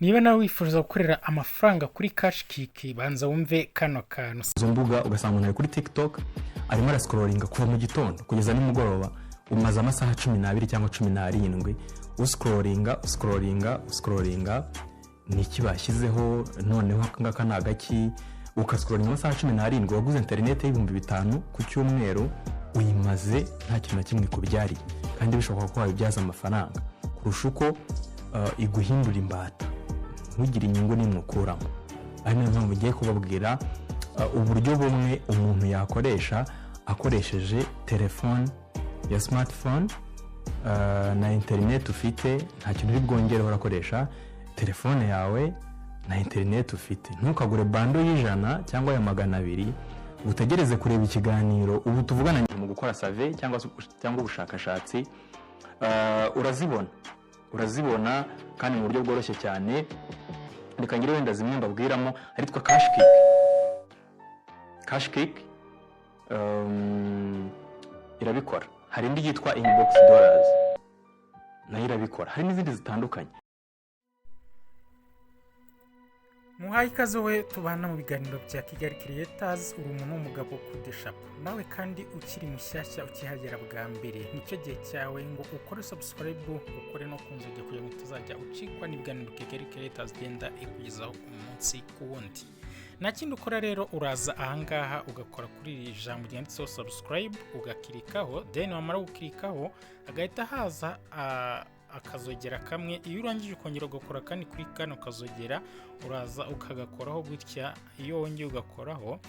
Niba nawe wifuza gukorera amafaranga kuri KashKick, banza wumve kano kantu. Izo mbuga ugasanga umuntu ari kuri TikTok arimo arascrollinga kuva mu gitondo kugeza nimugoroba. Umaze amasaha 12 cyangwa 17 uscrollinga, uscrollinga, uscrollinga. Ni iki bashyizeho noneho? Aka ngaka ni agaki? Ugascrollinga amasaha 17. Waguze interineti y'5,000 ku cyumweru, uyimaze nta kintu na kimwe ikubyariye, kandi bishoboka ko wabibyaza amafaranga kurusha uko iguhindura imbata, ntugire inyungu n'imwe ukuramo. Ari nayo mpamvu ngiye kubabwira uburyo bumwe umuntu yakoresha akoresheje telefone ya smartphone na interineti ufite. Nta kintu uri bwongereho, urakoresha telefone yawe na interineti ufite. Ntukagure bundle y'100 cyangwa ya 200 ngo utegereze kureba ikiganiro. Ubu tuvugana mu gukora survey cyangwa ubushakashatsi, urazibona kandi mu buryo bworoshye cyane. Reka ngire wenda zimwe mbabwiramo. Aritwa KashKick. KashKick irabikora. Hari indi yitwa Inbox Dollars, nayo irabikora. Hari n'izindi zitandukanye. Muhaye ikaze we tubana mu biganiro bya Kigali Creators. Uri umuntu w'umugabo kudeshapo nawe, kandi ukiri mushyashya ukihagera bwa mbere, nicyo gihe cyawe ngo ukore subscribe, ukore no ku nzogera kugira ngo utazajya ucikwa n'ibiganiro Kigali Creators igenda ikugezaho umunsi ku wundi. Nta kindi ukora rero, uraza ahangaha ugakora kuri iri jambo ryanditseho subscribe, ugakirikaho. Then wamara gukirikaho hagahita haza akazogera kamwe. Iyo urangije ukongera ugakora kandi kuri kano kazogera, uraza ukagakoraho gutya. Iyo wongeye ugakoraho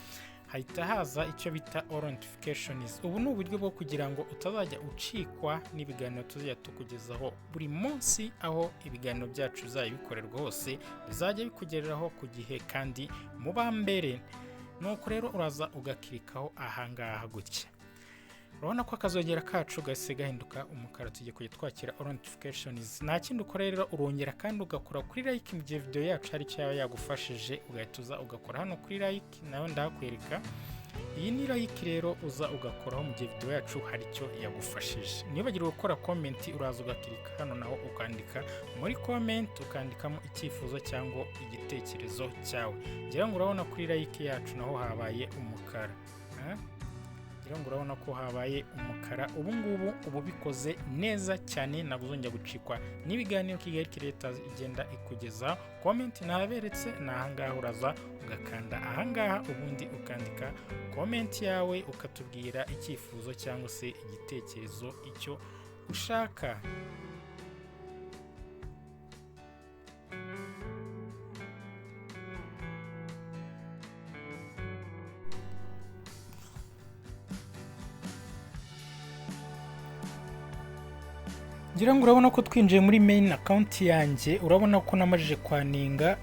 hahita haza icyo bita all notifications. Ubu ni uburyo bwo kugira ngo utazajya ucikwa n'ibiganiro tuzajya tukugezaho buri munsi. Aho ibiganiro byacu bizajya bikorerwa hose bizajya bikugereraho ku gihe kandi mu ba mbere. Nuko rero uraza ugakirikaho ahangaha gutya, urabona ko akazogera kacu gahise gahinduka umukara. Tugiye kujya twakira all notifications. Nta kindi ukora rero, urongera kandi ugakora kuri like mu gihe video yacu hari icyo yaba yagufashije, ugahita uza ugakora hano kuri like. Nawe ndahakwereka. Iyi ni like rero uza ugakoraho mu gihe video yacu hari icyo yagufashije. Nibagirwe gukora comment, uraza ugakirika hano naho ukandika muri comment, ukandikamo icyifuzo cyangwa igitekerezo cyawe. Ngira ngo urabona kuri like yacu naho habaye umukara. Ngira ngo urabona ko habaye umukara. Ubu ngubu uba ubikoze neza cyane, ntabwo uzongera gucikwa n'ibiganiro Kigali Creators igenda ikugeza. Comment naberetse ni ahangaha, uraza ugakanda ahangaha ubundi ukandika comment yawe, ukatubwira icyifuzo cyangwa se igitekerezo icyo ushaka. Ngira ngo urabona ko twinjiye muri main account yanjye. Urabona ko namajije kwaninga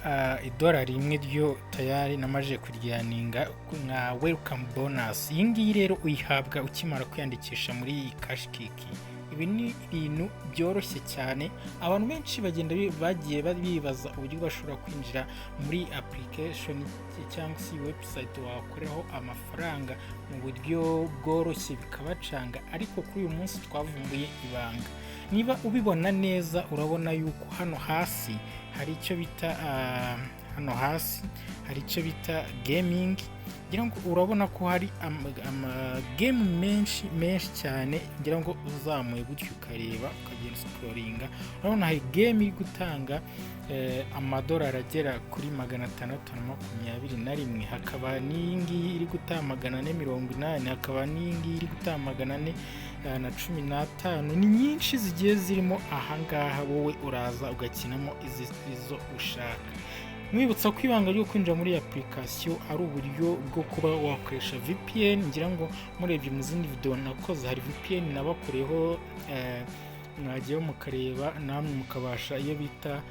idolari rimwe ryo tayari namajije kuryaninga nka welcome bonus. Iyi ngiyi rero uyihabwa ukimara kwiyandikisha muri iyi KashKick. Ibi ni ibintu byoroshye cyane. Abantu benshi bagenda bagiye bibaza uburyo bashobora kwinjira muri application cyangwa se website wakoreraho amafaranga mu buryo bworoshye, bikabacanga. Ariko kuri uyu munsi twavumbuye ibanga. Niba ubibona neza, urabona yuko hano hasi hari icyo bita hano hasi hari icyo bita gaming. Ngira ngo urabona ko hari ama game menshi menshi cyane. Ngira ngo uzamuye gutyo ukareba, ukagenda scrollinga, urabona hari game iri gutanga amadolari agera kuri 621, hakaba n'iyi ngiyi iri gutanga 480, hakaba n'iyi ngiyi iri gutanga 415. Ni nyinshi zigiye zirimo ahangaha, wowe uraza ugakinamo izo ushaka. Mwibutsa ko ibanga ryo kwinjira muri iyi application ari uburyo bwo kuba wakoresha VPN. Ngira ngo murebye mu zindi video nakoze, hari VPN nabakoreyeho, mwagiyeho mukareba namwe mukabasha, iyo bita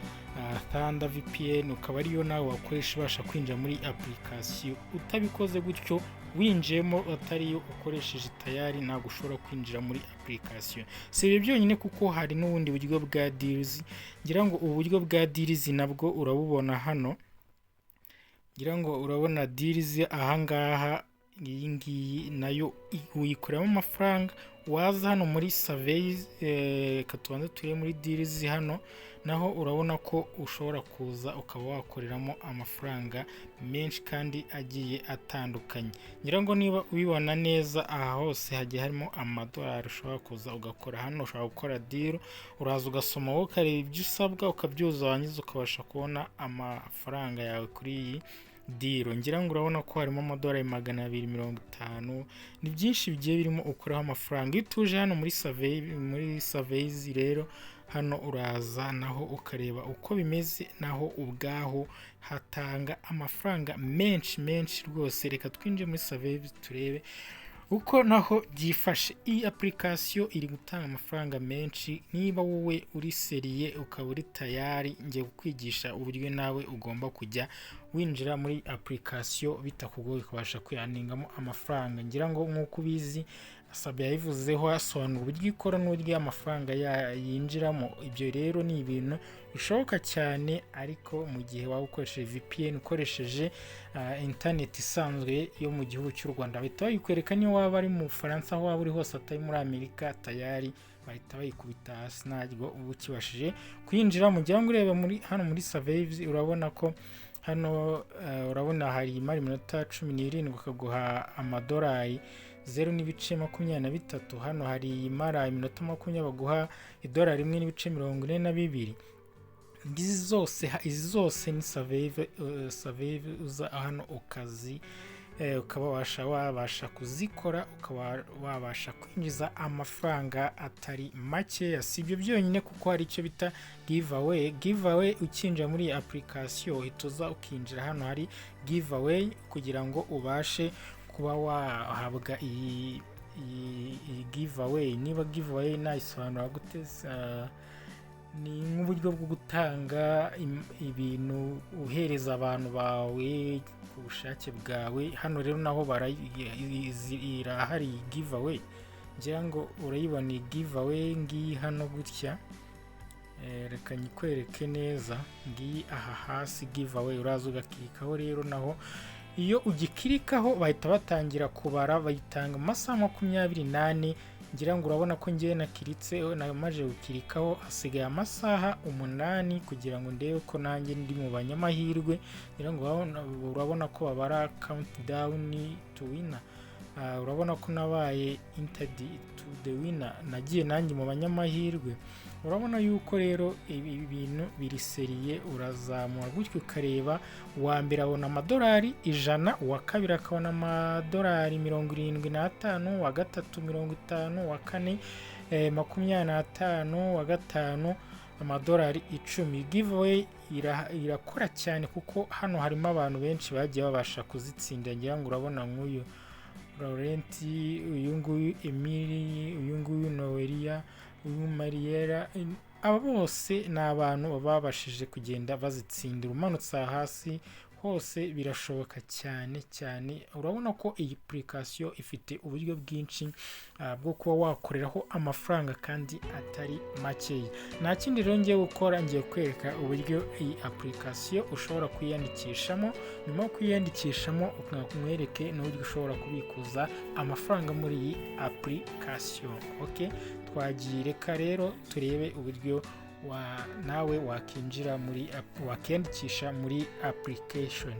Thunder VPN, ukaba ariyo nawe wakoresha ubasha kwinjira muri application. Utabikoze gutyo, winjiyemo atariyo ukoresheje, tayari ntabwo ushobora kwinjira muri application. Si ibyo byonyine, kuko hari n'ubundi buryo bwa deals. Ngira ngo ubu buryo bwa deals nabwo urabubona hano. Ngira ngo urabona deals ahangaha. Iyi ngiyi nayo uyikoreramo amafaranga. Waza hano muri surveys, reka tubanze turebe muri deals. Hano naho urabona ko ushobora kuza ukaba wakoreramo amafaranga menshi kandi agiye atandukanye. Ngira ngo niba ubibona neza, aha hose hagiye harimo amadolari. Ushobora kuza ugakora hano, ushobora gukora deal, uraza ugasoma wowe, ukareba ibyo usabwa, ukabyuzuza, warangiza ukabasha kubona amafaranga yawe kuri iyi deal. Ngira ngo urabona ko harimo amadolari 250. Ni byinshi bigiye birimo, ukuraho amafaranga. Iyo utuje hano muri survey, muri surveys rero, hano uraza naho ukareba uko bimeze. Naho ubwaho hatanga amafaranga menshi menshi rwose. Reka twinjire muri survey turebe uko naho byifashe. Iyi application iri gutanga amafaranga menshi. Niba wowe uri sérieux, ukaba uri tayari, ngiye kukwigisha uburyo nawe ugomba kujya winjira muri application bitakugoye, ukabasha kwiyaningamo amafaranga. Ngira ngo nk'uko ubizi, Sabe yabivuzeho, asobanura uburyo ikora n'uburyo amafaranga yinjiramo. Ibyo rero ni ibintu bishoboka cyane, ariko mu gihe waba ukoresheje VPN, ukoresheje internet isanzwe yo mu gihugu cy'u Rwanda, bahita bayikwereka. Niyo waba ari mu Bufaransa, aho waba uri hose atari muri Amerika, tayari bahita bayikubita hasi, ntabwo uba ukibashije kuyinjira. Mu gihe ureba muri hano muri surveys, urabona ko hano urabona hari imari iminota 17 ukaguha amadolari 0.23. Hano hari imara iminota 20, baguha idolari 1.42. Izi zose ni survey. Uza hano ukazi ukaba wabasha kuzikora, ukaba wabasha kwinjiza amafaranga atari makeya. Si ibyo byonyine, kuko hari icyo bita giveaway. Giveaway, ukinjira muri iyi application uhita uza ukinjira hano hari giveaway kugira ngo ubashe kuba wahabwa iyi giveaway. Niba giveaway nayisobanura gute? Ni nk'uburyo bwo gutanga ibintu, uhereza abantu bawe ku bushake bwawe. Hano rero naho irahari giveaway. Ngira ngo urayibona iyi giveaway, ngiyi hano gutya. Reka nyikwereke neza. Ngiyi aha hasi giveaway, uraza ugakirikaho. Rero naho iyo ugikirikaho bahita batangira kubara, bayitanga mu masaha 24. Ngira ngo urabona ko ngewe nakiritse, namaze gukirikaho, hasigaye amasaha 8 kugira ngo ndebe ko nanjye ndi mu banyamahirwe. Ngira ngo urabona ko babara countdown to winner. Urabona ko nabaye entered to the winner, nagiye nanjye mu banyamahirwe. Urabona yuko rero ibi bintu biri sérieux. Urazamura gutyo ukareba, uwa mbere abona amadolari 100, uwa kabiri akabona amadolari 75, uwa gatatu 50, uwa kane 25, uwa gatanu amadolari 10. Giveaway irakora cyane, kuko hano harimo abantu benshi bagiye babasha kuzitsinda. Ngira ngo urabona nk'uyu Laurenti, uyu nguyu Emili, uyu nguyu Noelia, uyu Mariera, aba bose ni abantu babashije kugenda bazitsindira. Umanutse aha hasi hose birashoboka cyane cyane. Urabona ko iyi application ifite uburyo bwinshi bwo kuba wakoreraho amafaranga kandi atari makeya. Nta kindi rero ngiye gukora, ngiye kwereka uburyo iyi application ushobora kwiyandikishamo. Nyuma yo kwiyandikishamo, mwereke n'uburyo ushobora kubikuza amafaranga muri iyi application. Okay, twagiye. Reka rero turebe uburyo nawe wakinjira muri wakiyandikisha muri application.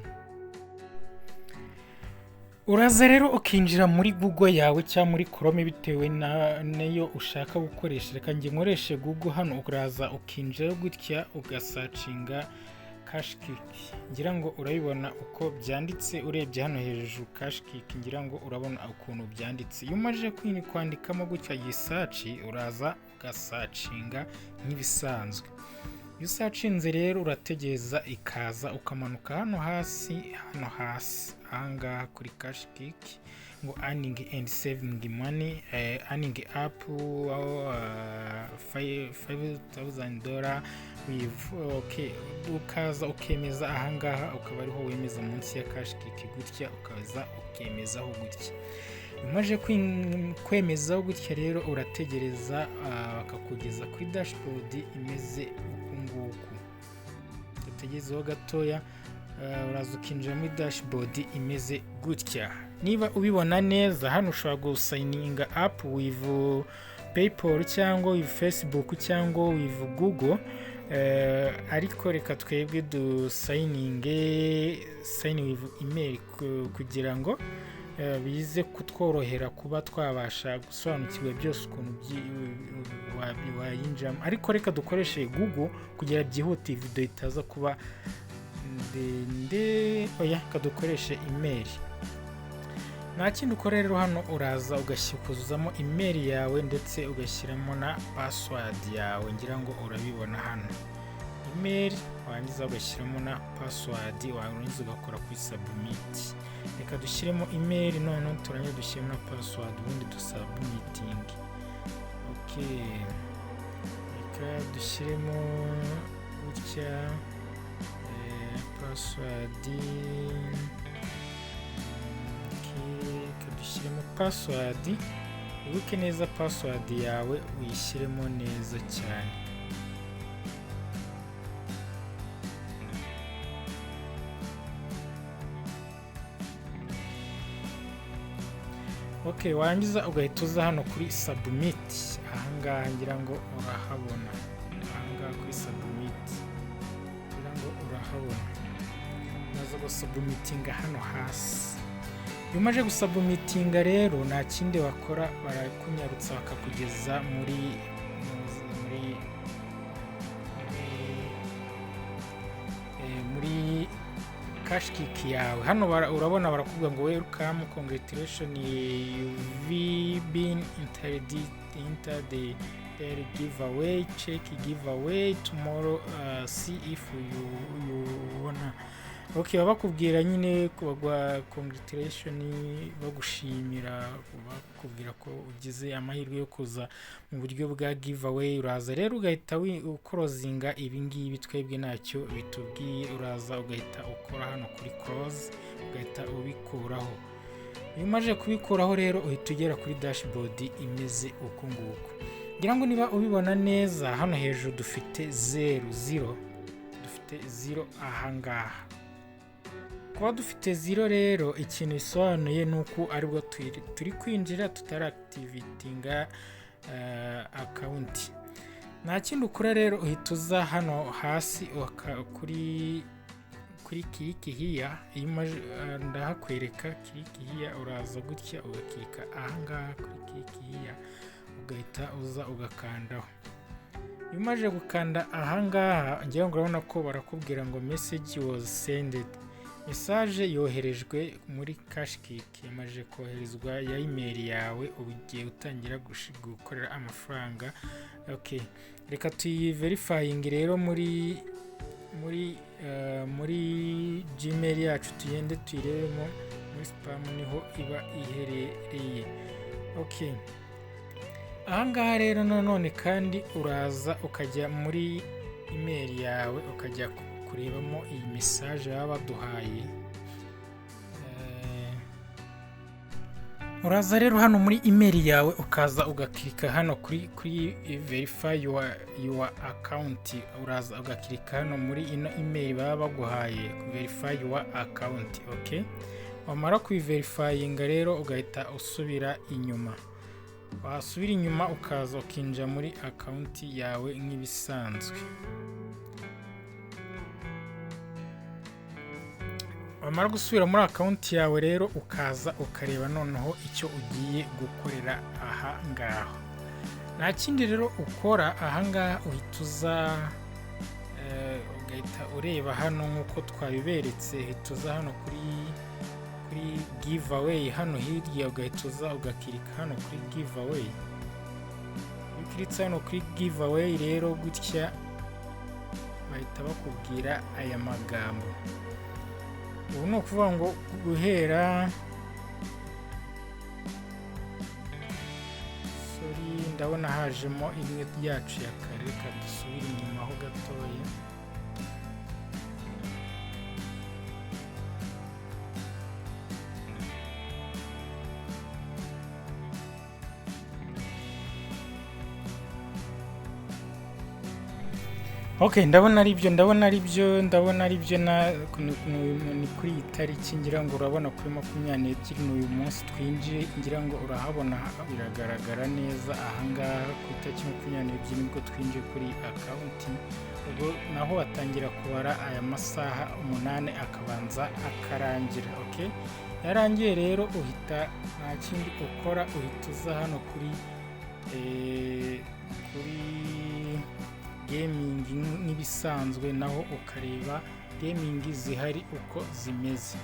Uraza rero ukinjira muri Google yawe cyangwa muri Chrome, bitewe nayo ushaka gukoresha. Reka njye nkoreshe Google. Hano uraza ukinjira gutya, ugasearchinga KashKick. Ngira ngo urabibona uko byanditse. Urebye hano hejuru KashKick, ngira ngo urabona ukuntu byanditse. Iyo umaze kwandikamo gutya iyi search, uraza ugasearchinga nk'ibisanzwe. Iyo usearchinze rero, urategereza ikaza, ukamanuka hano hasi, hano hasi ahangaha kuri KashKick, ngo earning and saving money, earning up $5,000 with. Okay, ukaza ukemeza ahangaha, ukaba ariho wemeza munsi ya KashKick gutya, ukaza ukemezaho gutya. Umaze kwemezaho gutya rero, urategereza bakakugeza kuri dashboard imeze uku nguku. Utegerezeho gatoya. Uraza ukinjira muri dashboard imeze gutya. Niba ubibona neza, hano ushobora gusigninga up with PayPal cyangwa with Facebook cyangwa with Google. Ariko reka twebwe dusigninge sign with email kugira ngo bize kutworohera kuba twabasha gusobanukirwa byose ukuntu wayinjiramo. Ariko reka dukoreshe Google kugira byihute, video itaza kuba ndende. Oya, reka dukoreshe email. Nta kindi ukora rero hano, uraza ukuzuzamo email yawe ndetse ugashyiramo na password yawe. Ngira ngo urabibona hano email, warangiza ugashyiramo na password, warangiza ugakora kuri submit. Reka dushyiremo email noneho turangiza dushyiremo na password, ubundi dusubmitting. Okay, reka dushyiremo gutya password. Okay, reka dushyiremo password. Wibuke neza password yawe, uyishyiremo neza cyane. Okay, warangiza ugahita uza hano kuri submit ahangaha. Ngira ngo urahabona ahangaha kuri submit, ngira ngo urahabona. Uraza gusubmitinga hano hasi. Iyo umaze gusubmitinga rero, nta kindi bakora, barakunyarutsa bakakugeza muri KashKick yawe. Hano urabona barakubwira ngo "Welcome, congratulation, you've been entered enter the their giveaway. Check giveaway tomorrow, see if you wanna." Okay, baba bakubwira nyine kubagwa congratulation, bagushimira, bakubwira ko ugize amahirwe yo kuza mu buryo bwa giveaway. Uraza rero ugahita uclosinga ibi ngibi, twebwe ntacyo bitubwiye. Uraza ugahita ukora hano kuri close, ugahita ubikuraho. Iyo umaze kubikuraho rero, uhita ugera kuri dashboard imeze uku nguku. Ngira ngo niba ubibona neza, hano hejuru dufite zeru, zero, dufite zero ahangaha. Kuba dufite zero rero, ikintu bisobanuye ni uko aribwo turi kwinjira, tutaraactivatinga account. Nta kindi ukora rero, uhita uza hano hasi kuri click here. Iyo umaze, ndahakwereka click here. Uraza gutya ugaclicka ahangaha kuri click here, ugahita uza ugakandaho. Iyo umaze gukanda ahangaha, ngira ngo urabona ko barakubwira ngo "Message was sended", message yoherejwe muri KashKick, yamaze koherezwa ya email yawe. Ubu ugiye gutangira gukorera amafaranga. Okay, reka tuyiverifyinge rero muri Gmail yacu, tugende tuyirebemo muri spam, niho iba iherereye. Okay, ahangaha rero nanone kandi uraza ukajya muri email yawe, ukajya kurebamo iyi message baba baduhaye. Uraza rero hano muri email yawe, ukaza ugaclicka hano kuri verify your account. Uraza ugaclicka hano muri ino email baba baguhaye, verify your account. Okay, wamara kuyiverifyinga rero, ugahita usubira inyuma. Wasubira inyuma, ukaza ukinjira muri account yawe nk'ibisanzwe. Wamara gusubira muri account yawe rero, ukaza ukareba noneho icyo ugiye gukorera aha ngaha. Nta kindi rero ukora aha ngaha, uhita uza ugahita ureba hano nk'uko twabiberetse. Uhita uza hano kuri giveaway hano hirya, ugahita uza ugaclicka hano kuri giveaway. Iyo uclickitse hano kuri giveaway rero gutya, bahita bakubwira aya magambo. Ubu ni ukuvuga ngo guhera, sorry, ndabona hajemo imwe yacu ya kare. Reka dusubire inyuma ho gatoya. Ok, ndabona ari byo, ndabona ari byo, ndabona ari byo. Na ni kuri iyi tariki, ngira ngo urabona, kuri 22, ni uyu munsi twinjiye. Ngira ngo urahabona, biragaragara neza ahangaha ku itariki 22 nibwo twinjiye kuri account. Ubwo naho batangira kubara aya masaha 8 akabanza akarangira. Ok, yarangiye rero, uhita, nta kindi ukora, uhita uza hano kuri gaming nk'ibisanzwe, naho ukareba gaming zihari uko zimeze.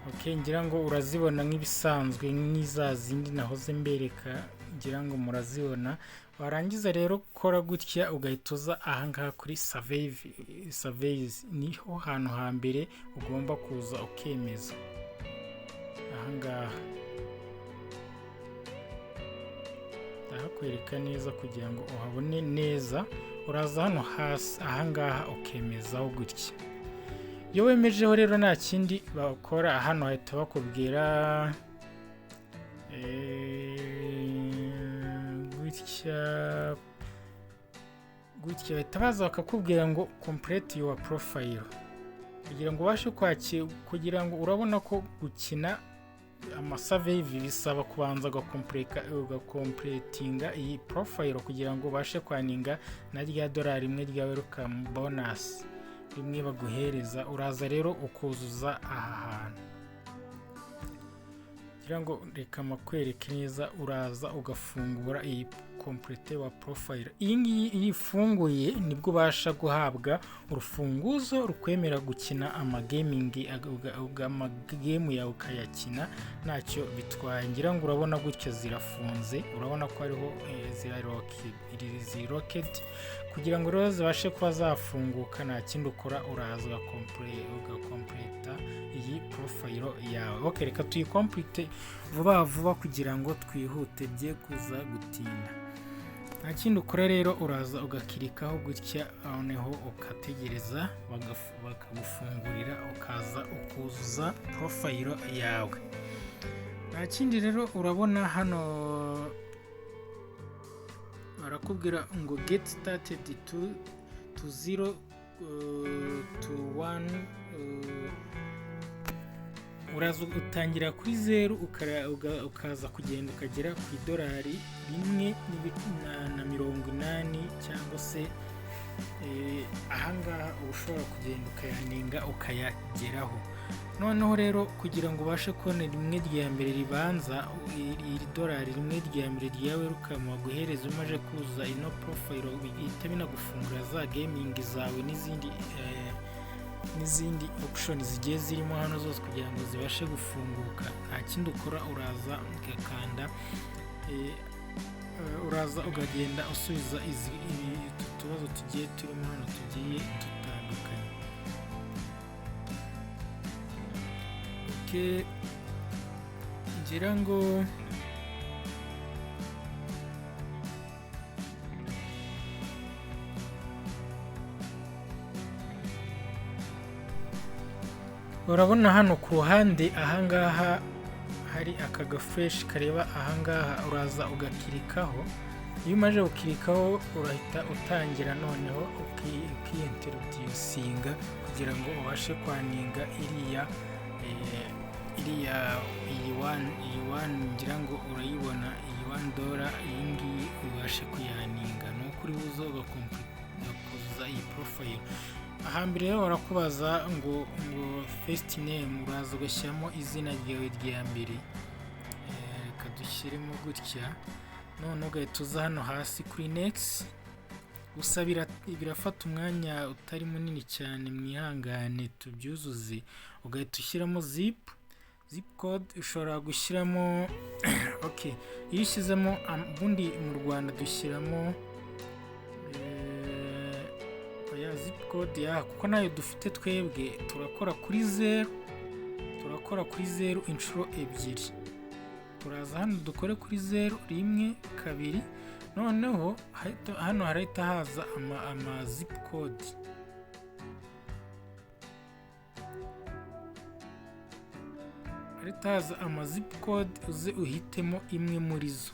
Ok, ngira ngo urazibona nk'ibisanzwe, nk'iza zindi nahoze mbereka, ngira ngo murazibona. Warangiza rero gukora gutya, ugahita uza ahangaha kuri surveys. Niho hantu hambere ugomba kuza ukemeza ahangaha. Ndahakwereka neza kugira ngo uhabone neza. Uraza hano hasi ahangaha ukemezaho gutya. Iyo wemejeho rero, nta kindi bakora hano, bahita bakubwira gutya gutya, bahita baza bakakubwira ngo "Complete your profile", kugira ngo ubashe kwakira, kugira ngo urabona ko gukina ama survey bisaba kubanza ugacompletinga iyi profile kugira ngo ubashe kwearninga na rya dorari rimwe rya welcome bonus rimwe baguhereza. Uraza rero ukuzuza aha hantu, kugira ngo reka makwereke neza. Uraza ugafungura iyi complete wa profile. Iyi ngiyi iyo ifunguye, nibwo ubasha guhabwa urufunguzo rukwemera gukina ama gaming, ama game yawe ukayakina ntacyo bitwaye. Ngira ngo urabona gutya zirafunze, urabona ko hariho ziri locked. Kugira ngo rero zibashe kuba zafunguka, nta kindi ukora, uraza ugacompleta iyi profile yawe. Ok, reka tuyicomplete vuba vuba kugira ngo twihute bye kuza gutinda. Nta kindi ukora rero, uraza ugaclickaho gutya, noneho ugategereza bakagufungurira, ukaza ukuzuza profile yawe. Nta kindi rero, urabona hano barakubwira ngo "Get started to zero to one". Uraza utangira kuri zeru, ukaza kugenda ukagera ku idolari rimwe na 80, cyangwa se ahangaha uba ushobora kugenda ukayaearninga ukayageraho. Noneho rero kugira ngo ubashe kubona rimwe rya mbere ribanza, iri dorari rimwe rya mbere rya welcome baguhereza umaze kuzuza ino profile, bihita binagufungura za gaming zawe n'izindi option zigiye zirimo hano zose kugira ngo zibashe gufunguka. Nta kindi ukora, uraza ugakanda, uraza ukagenda usubiza utu tubazo tugiye turimo hano tugiye dutandukanye. Okay, ngira ngo urabona hano ku ruhande ahangaha hari aka gaflèche kareba ahangaha, uraza ugaclickaho. Iyo umaze guclickaho, urahita utangira noneho ukiyintroducinga kugira ngo ubashe kwearninga iriya iyi one. Ngira ngo urayibona iyi $1, iyi ngiyi ubashe kuyaearninga ni uko uri buze ugakuzuza iyi profile. Ahambere rero barakubaza ngo "First name". Uraza ugashyiramo izina ryawe rya mbere. Reka dushyiremo gutya, none ugahita uza hano hasi kuri next. Gusa birafata umwanya utari munini cyane, mwihangane tubyuzuze. Ugahita ushyiramo zip code, ushobora gushyiramo, ok, iyo ushyizemo ubundi mu Rwanda dushyiramo oya, zip code ya kuko nayo dufite twebwe, turakora kuri zeru, turakora kuri zeru inshuro ebyiri. Turaza hano dukore kuri zeru, rimwe, kabiri, noneho hano harahita haza ama zip code, harahita haza ama zip code, uze uhitemo imwe muri zo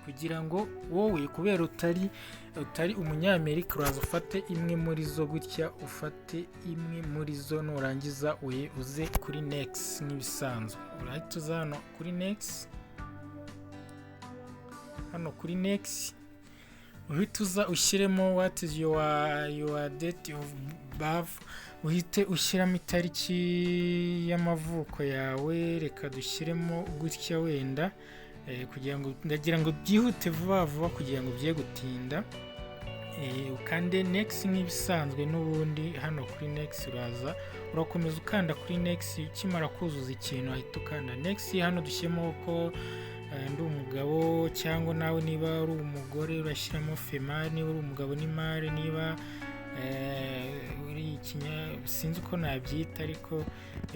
kugira ngo ubashe kwearninga. Kugira ngo wowe, kubera utari Umunyamerika, uraza ufate imwe muri zo gutya, ufate imwe muri zo. Nurangiza uze kuri next nk'ibisanzwe. Urahita uza hano kuri next, hano kuri next uhita uza ushyiremo "What is your date of birth?" Uhite ushyiramo itariki y'amavuko yawe. Reka dushyiremo gutya wenda, kugira ngo, ndagira ngo byihute vuba vuba kugira ngo bye gutinda. Ukande next nk'ibisanzwe n'ubundi. Hano kuri next uraza urakomeza ukanda kuri next. Ukimara kuzuza ikintu, ahita ukanda next. Hano dushyiremo ko ndi umugabo, cyangwa nawe niba uri umugore urashyiramo female, niba uri umugabo ni male, niba uri ikinya, sinzi uko nabyita, ariko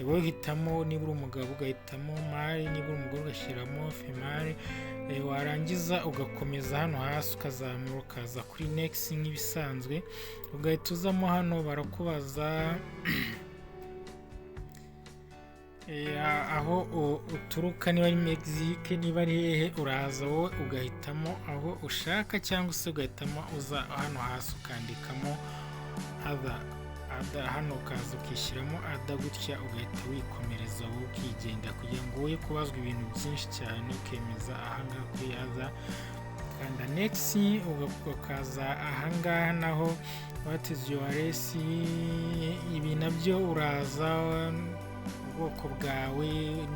wowe uhitamo. Niba uri umugabo ugahitamo male, niba uri umugore ugashyiramo female. Warangiza ugakomeza hano hasi, ukazamura, ukaza kuri next nk'ibisanzwe, ugahita uzamo hano. Barakubaza aho uturuka, niba ari Mexique, niba ari hehe. Uraza wowe ugahitamo aho ushaka, cyangwa se ugahitamo uza hano hasi ukandikamo other, other. Hano ukaza ukishyiramo other gutya, ugahita wikomereza wowe ukigenda, kugira ngo woye kubazwa ibintu byinshi cyane. Ukemeza ahangaha kuri other, kanda next. Ukaza ahangaha naho, "What is your race?" Ibi nabyo uraza ubwoko bwawe,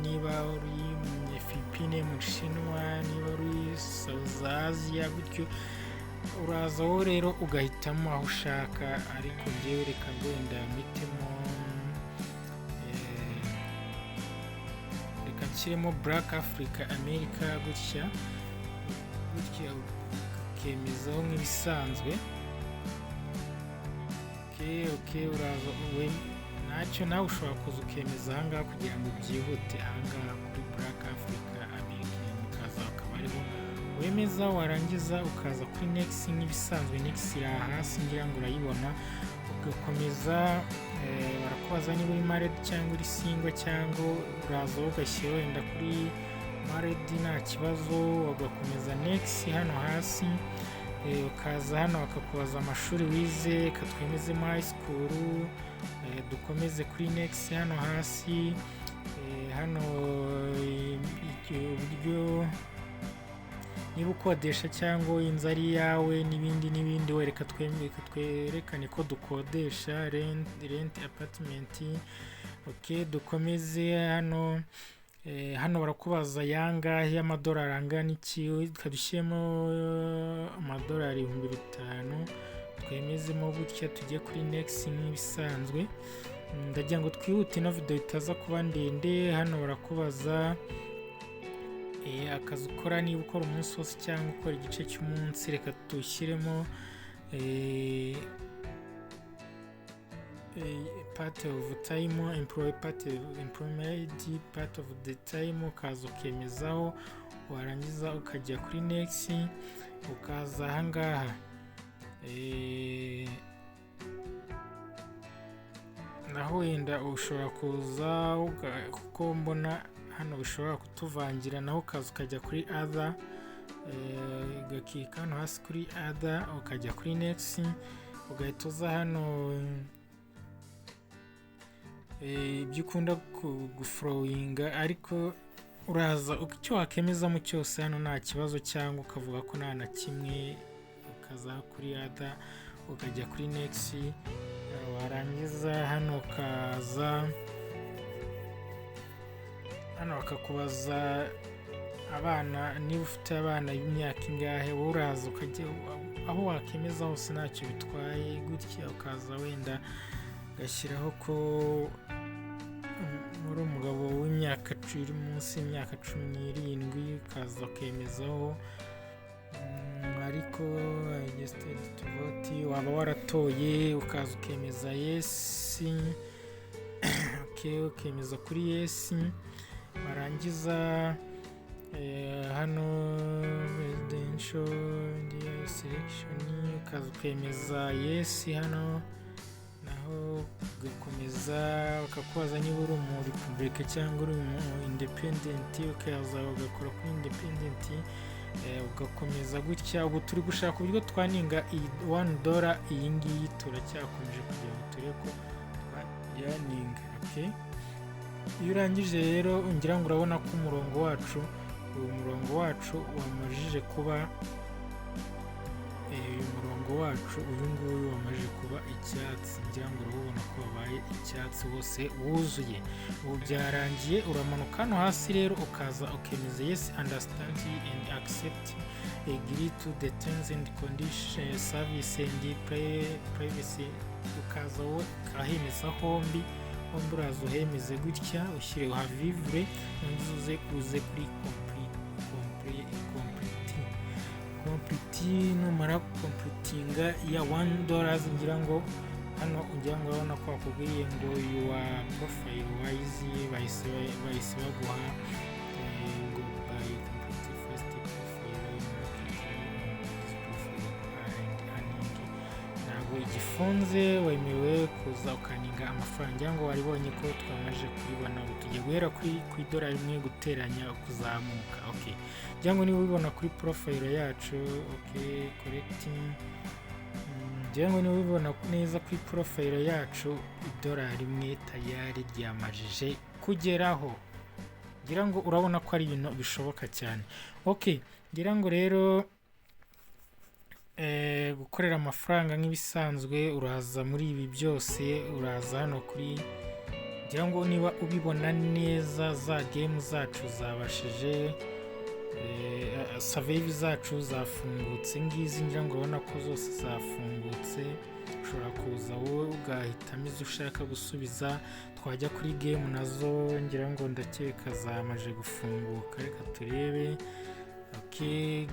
niba uri Umunyefilipine, mu Bushinwa, niba uri South Asia, gutyo. Uraza wowe rero ugahitamo aho ushaka, ariko njyewe reka wenda mpitemo, reka nshyiremo Black Africa America gutya gutya, ukemezaho nk'ibisanzwe. Okay, uraza we ntacyo, nawe ushobora kuza ukemeza ahangaha kugira ngo byihute, ahangaha kuri Black Africa American, ukaza ukaba ariho wemeza. Warangiza ukaza kuri next nk'ibisanzwe. Next iri aha hasi, ngira ngo urayibona. Ugakomeza. Barakubaza niba uri married cyangwa uri single, cyangwa uraza ugashyira wenda kuri married, nta kibazo, ugakomeza next hano hasi. Ukaza hano bakakubaza amashuri wize. Reka twemezemo high school, dukomeze kuri next hano hasi. Hano uburyo niba ukodesha cyangwa inzu ari iyawe, n'ibindi n'ibindi. We reka twerekane ko dukodesha, rent apartment. Ok, dukomeze hano. Hano barakubaza yangahe, y'amadolari angana iki. Dushyiremo amadolari 5000, twemezemo gutya, tujye kuri next nk'ibisanzwe. Ndagira ngo twihute, ino video itaza kuba ndende. Hano barakubaza akazi ukora, niba ukora umunsi wose cyangwa ukora igice cy'umunsi. Reka dushyiremo part of time, employee, part of employment, part of the time, ukaza ukemezaho. Warangiza ukajya kuri next, ukaza ahangaha. Naho wenda ushobora kuza, kuko mbona hano bishobora kutuvangira, naho ukaza ukajya kuri other, ugakika hano hasi kuri other, ukajya kuri next, ugahita uza hano, ibyo ukunda gufollowinga. Ariko uraza icyo wakemezamo cyose hano nta kibazo, cyangwa ukavuga ko nta na kimwe, ukaza kuri other, ukajya kuri next. Warangiza hano ukaza hano bakakubaza abana, niba ufite abana b'imyaka ingahe. Wowe uraza ukajya aho wakemeza hose, ntacyo bitwaye gutya, ukaza wenda ugashyiraho ko uri umugabo w'imyaka iri munsi y'imyaka 17, ukaza ukemezaho. Ariko registered to vote, waba waratoye, ukaza ukemeza yes. Okay, ukemeza kuri yes. Warangiza hano residential selection, ukaza ukemeza yes. Hano naho ugakomeza, bakakubaza niba uri umu republican cyangwa uri umu independent, ukaza ugakora kuri independent. Ugakomeza gutya. Ubu turi gushaka uburyo twaearninga iyi $1. Iyi ngiyi turacyakomeje kugira ngo turebe ko twayaearninga. Okay, iyo urangije rero, ngira ngo urabona ko umurongo wacu, uyu murongo wacu wamajije kuba uyu murongo wacu uyu nguyu wamaze kuba icyatsi. Ngira ngo urabubona ko wabaye icyatsi wose wuzuye. Ubu byarangiye. Uramanuka hano hasi rero, ukaza ukemeza "Yes, understand and accept, agree to the terms and conditions, service and privacy." Ukaza wowe ukahemeza hombi hombi. Uraza uhemeze gutya, ushyire uhavivure, nurangiza uze kuri complete, complete, complete, complete. Numara completinga ya $1, ngira ngo hano, ngira ngo urabona ko bakubwiye ngo "Your profile wise", bahise baguha ngo "By complete first profile market this profile and earning." Ntabwo igifunze, wemerewe kuza ukaearninga amafaranga. Ngira ngo waribonye ko twamaze kuribona. Ubu tugiye guhera ku idolari rimwe, guteranya, kuzamuka. Okay, ngira ngo niba ubibona kuri profile yacu, okay, collecting. Ngira ngo niba ubibona neza kuri profile yacu, idolari rimwe tayari ryamajije kugeraho. Ngira ngo urabona ko ari ibintu bishoboka cyane. Okay, ngira ngo rero gukorera amafaranga nk'ibisanzwe, uraza muri ibi byose, uraza hano kuri, ngira ngo niba ubibona neza, za game zacu zabashije, survey zacu zafungutse ngizi. Ngira ngo urabona ko zose zafungutse. Ushobora kuza wowe ugahitamo izo ushaka gusubiza. Twajya kuri game nazo, ngira ngo ndakeka zamaze gufunguka. Reka turebe. Okay,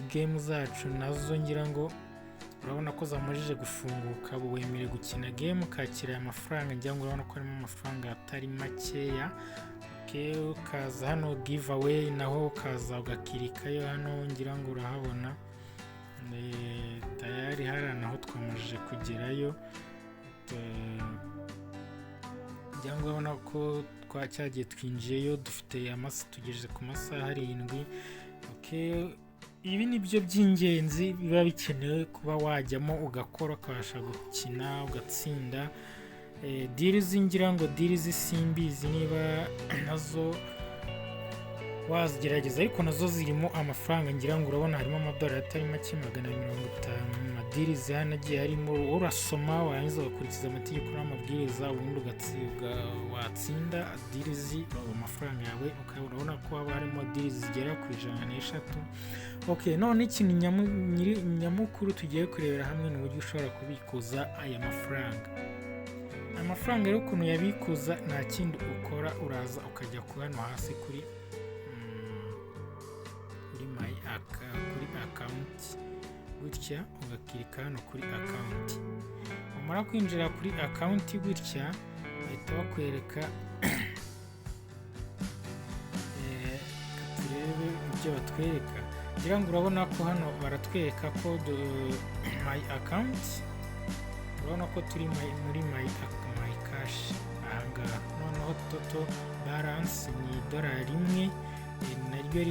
game zacu nazo ngira ngo urabona ko zamajije gufunguka. Ubu wemerewe gukina game, ukakira aya mafaranga. Ngira ngo urabona ko harimo amafaranga atari makeya. Okay, ukaza hano give away, naho ukaza ugaclickayo hano. Ngira ngo urahabona. Tayari hariya naho twamajije kugerayo. Ngira ngo urabona ko twacyagiye, twinjiyeyo, dufite amasa, tugeze ku masaha 7. Okay, ibi ni byo by'ingenzi biba bikenewe kuba wajyamo ugakora, ukabasha gukina, ugatsinda. Deals, ngira ngo deals simbizi niba nazo wazigerageza, ariko nazo zirimo amafaranga. Ngira ngo urabona harimo amadolari atari make, 250. Amadeals hano agiye harimo, urasoma, warangiza ugakurikiza amategeko n'amabwiriza, ubundi watsinda deals, amafaranga yawe ukabona. Urabona ko haba harimo deals zigera ku 103. Okay, none ikintu nyamukuru tugiye kurebera hamwe ni uburyo ushobora kubikuza aya mafaranga. Amafaranga rero ukuntu yabikuza, nta kindi ukora, uraza ukajya ku hano hasi kuri my kuri account gutya, ugaclicka hano kuri account. Wamara kwinjira kuri account gutya, bahita bakwereka, reka turebe ibyo batwereka. Ngira ngo urabona ko hano baratwereka ko my account, urabona ko turi muri my cash ahangaha. Noneho total balance ni idolari rimwe, naryo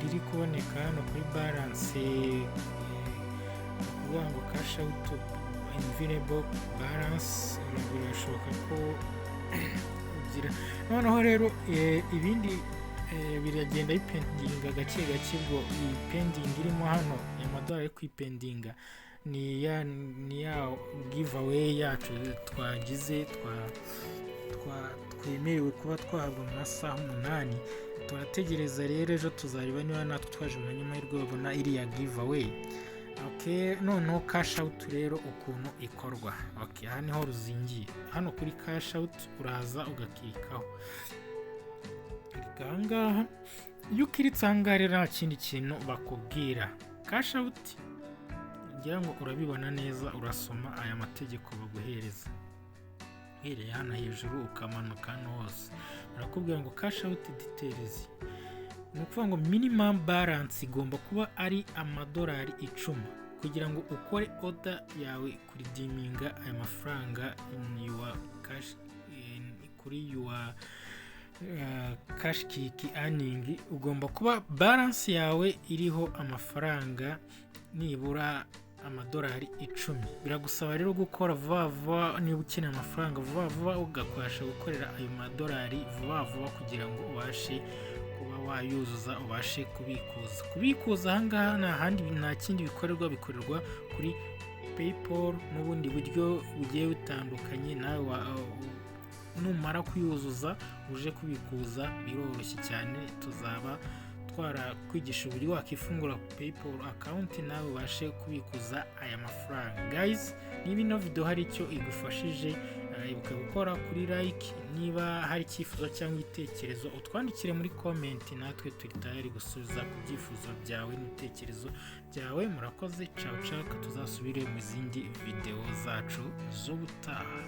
riri kuboneka hano kuri balance. Ni ukuvuga ngo cash out available balance, birashoboka ko ugira. Noneho rero ibindi biragenda bipendinga gake gake. Ubwo iyi pending irimo hano, aya madolari ari kwipendinga, ni ya giveaway yacu twagize, twemerewe kuba twahabwa mu masaha 8. Turategereza rero, ejo tuzareba niba natwe twaje mu banyamahirwe babona iriya giveaway. Okay, noneho cash out rero ukuntu ikorwa. Okay, aha niho ruzingiye. Hano kuri cash out uraza ugaclickaho ahangaha. Iyo uclickitse ahangaha rero, nta kindi kintu bakubwira. Cash out, ngira ngo urabibona neza, urasoma aya mategeko baguhereza uhereye hano hejuru ukamanuka hano hose. Barakubwira ngo "Cash out details", ni ukuvuga ngo minimum balance igomba kuba ari amadolari 10 kugira ngo ukore order yawe kuredeeminga aya mafaranga in your cash, kuri your KashKick earning, ugomba kuba balance yawe iriho amafaranga nibura amadolari 10. Biragusaba rero gukora vuba vuba niba ukeneye amafaranga vuba vuba, ugakabasha gukorera ayo madolari vuba vuba kugira ngo ubashe kuba wayuzuza, ubashe kubikuza. Kubikuza ahangaha nta handi, nta kindi bikorerwa, bikorerwa kuri PayPal n'ubundi buryo bugiye butandukanye. Nawe numara kuyuzuza uje kubikuza, biroroshye cyane. Tuzaba twarakwigisha uburyo wakifungura PayPal account, nawe ubashe kubikuza aya mafaranga. Guys, niba ino video hari icyo igufashije, ibuka gukora kuri like. Niba hari icyifuzo cyangwa igitekerezo, utwandikire muri comment, natwe turi tayari gusubiza ku byifuzo byawe n'ibitekerezo byawe. Murakoze, ciao ciao, tuzasubire mu zindi video zacu z'ubutaha.